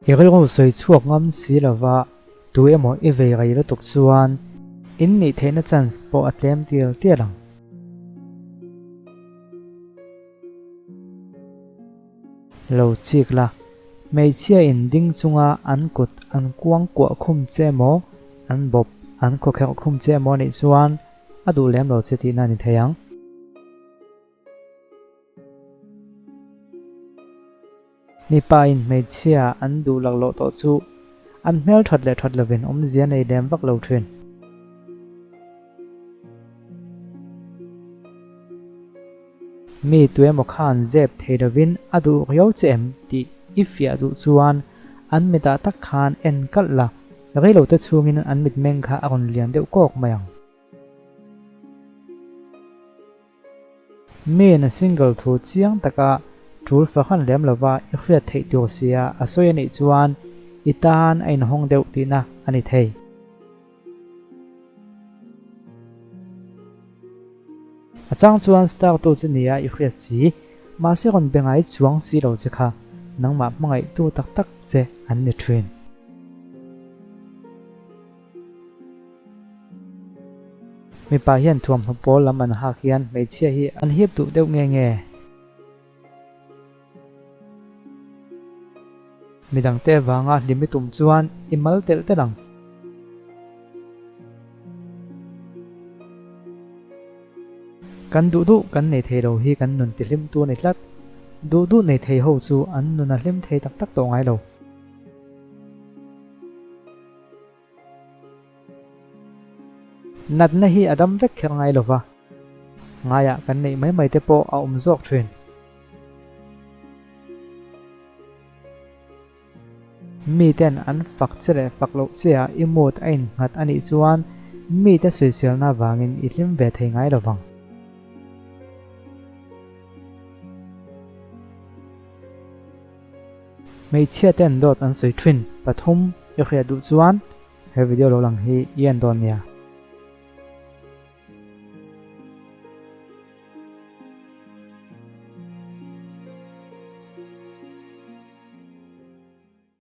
I rilru sawi chhuak ngam si lova tu emaw i vei rei lutuk chuan in nih theihna chance pawh a tlem tial tial ang. Lo chik la, hmeichhia in ding chunga an kut an kuang kuah khum che emaw, an bawp an khawkherh khum che emaw nih chuan a duh lem lo che tihna a ni thei ang. Mipa in hmeichhia an duh laklawh tawh chu an hmel that leh that lovin awmzia nei lem vak lo thin. Mi tuemaw khan zep thei lovin a duh riau che em tih i fiah duh chuan an mitah tak khan en kalh la, reilote chhungin an mitmeng kha a rawn lian deuh kawk mai ang. Min a single thu chiang taka tul fahran lem lova i hriat theih tur sia a sawi a nih chuan i tan a inhawng deuh tihna a ni thei. A chang chuan star tu chu nia i hriat si, mahse rawn be ngai chuang si lo che kha nangmah hmangaihtu tak tak che an ni thin. Mipa hian thuamhnaw pawl lam an hak hian hmeichhia hi an hip duh deuh nge nge? Midangte avanga hlim i tum chuan i mal telh telh ang. Kan duh duh kan nei thei lo hi kan nun tihlimtu a ni tlat. Duh duh nei thei ho chu an nun a hlim thei tak tak tawh ngai lo. Natna hi a dam vek kher ngai lova, ngaiah kan neih mai mai te pawh a awm zawk thin. Miten an fak che leh fak loh che ah i mood a innghat a nih chuan mite sawiselna vangin i hlim ve thei ngai lovang. Hmeichhia ten dawt an sawi thin pathum i hriat duh chuan he video lo lang hi i en dawn nia.